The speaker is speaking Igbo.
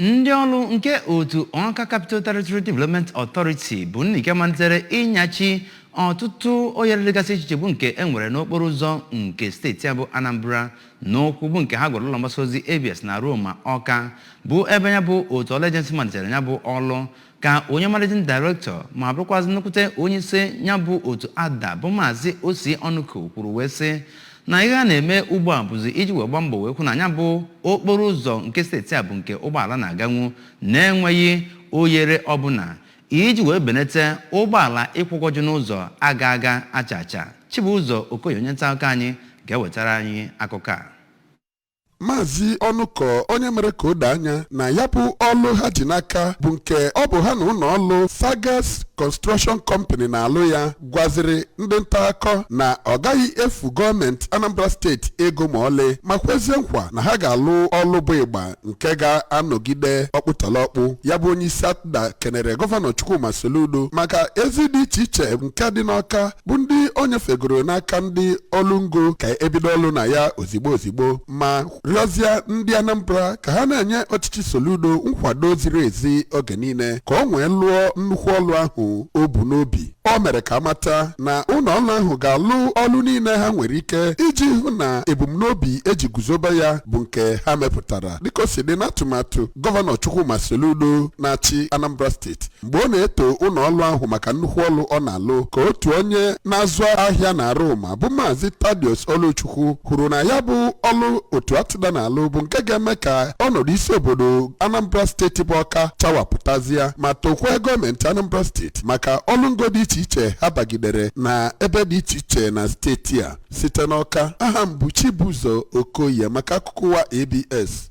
Ndị ọrụ nke otu Awka Capital Territory Development Authority bụ ndị nke malitere ịnyachi ọtụtụ oghere dịgasị iche iche bụ nke e nwere n'okporo ụzọ nke steeti a bụ Anambra. N'okwu bụ nke ha gwara ụlọ mgbasa ozi ABS na Arụma Ọka, bụ ebe ya bụ otu ọlụ agency malitere ya bụ ọlụ, ka onye managing director ma bụrụkwazị nnukwute onye isi ya bụ otu ACTDA bụ Maazị Osi Ọnụko kwuru wee sị na ihe a na-eme ugbu a bụzi iji wee gbaa mbọ wee hụ na ya bụ okporo ụzọ nke steeti a bụ nke ụgbọala na-aganwu na-enweghị oghere ọbụla, iji wee benata ụgbọala ịkwụgọju n'ụzọ aga aga acha acha. Chibụzọ Okoye, onye nta akụkọ anyị, ga-ewetara anyị akụkọ a. Maazị Ọnụkọ, onye mere ka o doo anya na ya bụ ọlụ ha ji n'aka bụ nke ọ bụ ha na ụlọ ọlụ Sagas Construction Company na-alụ ya, gwaziri ndị nta akụkọ na ọ gaghị efu gọọmenti Anambra Steeti ego ma ọlị, ma kwezie nkwa na ha ga-alụ ọlụ bụ ịgba nke ga-anọgide ọkpụtọlọkpụ. Ya bụ onye isi ACTDA kenere Gọvanọ Chukwuma Soludo maka ezi dị iche iche nke dị n'Ọka bụ ndị o nyefegoro n'aka ndị ọlụ ngo ka ebido ọlụ na ya ozigbo ozigbo, ma rịọzie ndị Anambra ka ha na-enye ọchịchị Soludo nkwado ziri ezi oge niile ka ọ nwee lụọ nnukwu ọlụ ahụ o bu n'obi. O mere ka amata na ụlọ ọrụ ahụ ga-alụ ọlụ niile ha nwere ike iji hụ na ebumnobi eji guzobe ya bụ nke ha mepụtara, dịka o si dị n'atụmatụ Gọvanọ Chukwuma Soludo na-achị Anambra Steeti. Mgbe ọ na-eto ụlọ ọrụ ahụ maka nnukwu ọlụ ọ na-alụ, ka otu onye na-azụ ahịa na Arụma bụ Maazị Tadios Oluchukwu kwuru na ya bụ ọlụ otu ACTDA na-alụ bụ nke ga-eme ka ọnọdụ isi obodo Anambra Steeti bụ Ọka chawapụtazie, ma tokwa gọọmenti Anambra Steeti maka ọlụ ngo dị iche iche ha bagidere na ebe dị iche iche na steeti a. Site n'Ọka, aha m bụ Chibụzọ Okoye maka akụkọ ụwa ABS.